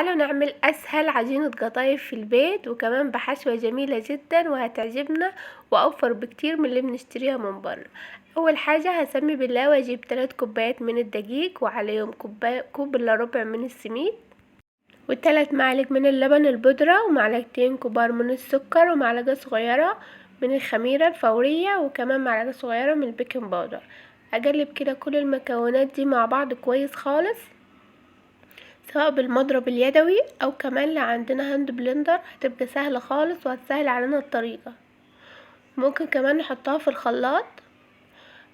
تعالوا نعمل اسهل عجينة قطايف في البيت، وكمان بحشوة جميلة جدا وهتعجبنا واوفر بكتير من اللي بنشتريها من بره. اول حاجة هسمي بالله واجيب 3 كوبايات من الدقيق، وعليهم كوب الا ربع من السميد، وثلاث معالق من اللبن البودرة، ومعلقتين كبار من السكر، ومعلقة صغيرة من الخميرة الفورية، وكمان معلقة صغيرة من ال baking powder. اقلب كده كل المكونات دي مع بعض كويس خالص، سواء بالمضرب اليدوي او كمان لو عندنا hand blender هتبقى سهلة خالص وهتسهل علينا الطريقة. ممكن كمان نحطها في الخلاط.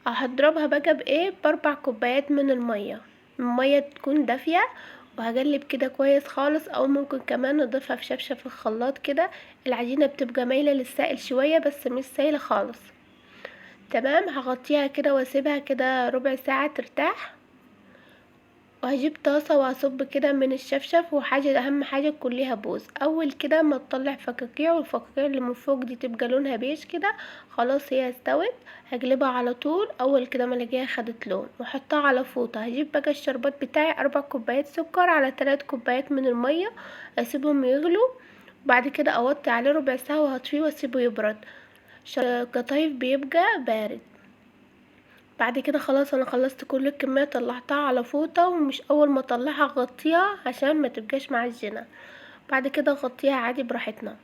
هضربها بقى بايه؟ ب4 كوبايات من المية، المية تكون دافية، وهقلب كده كويس خالص. او ممكن كمان نضيفها في شفشة في الخلاط كده. العجينة بتبقى مايلة للسائل شوية بس مش سايلة خالص. تمام، هغطيها كده واسيبها كده ربع ساعة ترتاح. وهجيب طاسة وهصب كده من الشفشف، وحاجة اهم حاجة تكون ليها بوز. اول كده ما تطلع فقاقيع، والفقاقيع اللي من فوق دي تبقى لونها بيج كده، خلاص هي استوت. هقلبها على طول اول كده ما الاقيها خدت لون، واحطها على فوطة. هجيب بقى الشربات بتاعي 4 كوبايات سكر على 3 كوبايات من المية، اسيبهم يغلوا، وبعد كده اوطي عليه ربع ساعة وهطفيه واسيبه يبرد. القطايف بيبقى بارد. بعد كده خلاص انا خلصت كل الكمية، طلعتها على فوطة، ومش اول ما اطلعها اغطيها عشان ما تبقاش معجنة. بعد كده اغطيها عادي براحتنا.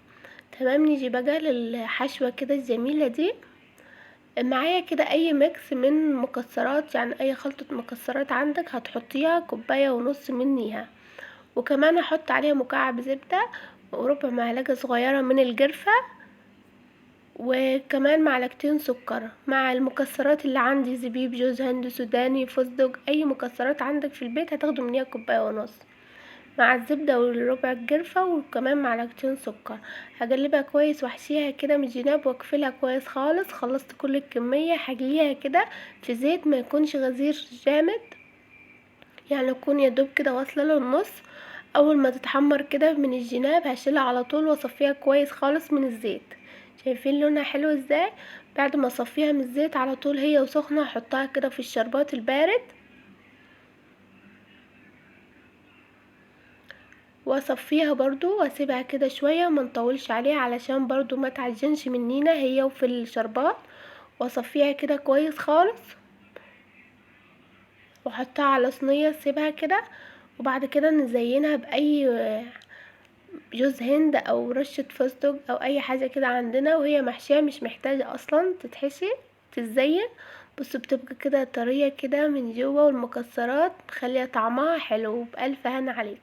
تمام، نيجي بقى للحشوة كده الجميلة دي. معايا كده اي mix من مكسرات، يعني اي خلطة مكسرات عندك هتحطيها، كوباية ونص منيها، وكمان احط عليها مكعب زبدة وربع معلقة صغيرة من القرفة، وكمان معلقتين سكر مع المكسرات اللي عندي، زبيب، جوز هند، سوداني، فستق، اي مكسرات عندك في البيت هتاخدوا منيها كوباية ونص، مع الزبدة والربع القرفة، وكمان معلقتين سكر. هقلبها كويس واحشيها كده من الجناب واقفلها كويس خالص. خلصت كل الكمية، هقليها كده في زيت ما يكونش غزير جامد، يعني يكون يا دوب كده واصلة للنص. اول ما تتحمر كده من الجناب هشيلها على طول واصفيها كويس خالص من الزيت. شايفين لونها حلو ازاي؟ بعد ما اصفيها من الزيت على طول هي وسخنه هحطها كده في الشربات البارد، واصفيها برضو واسيبها كده شوية، ما نطولش عليها علشان برضو ما تعجنش منينا هي وفي الشربات. واصفيها كده كويس خالص واحطها على صينية، اسيبها كده، وبعد كده نزينها باي جوز هند او رشة فستق او اي حاجة كده عندنا، وهي محشية مش محتاجة اصلا تتحشي تتزين. بصوا بتبقى كده طرية كده من جوه، والمكسرات مخليها طعمها حلو. بألف هنا عليكم.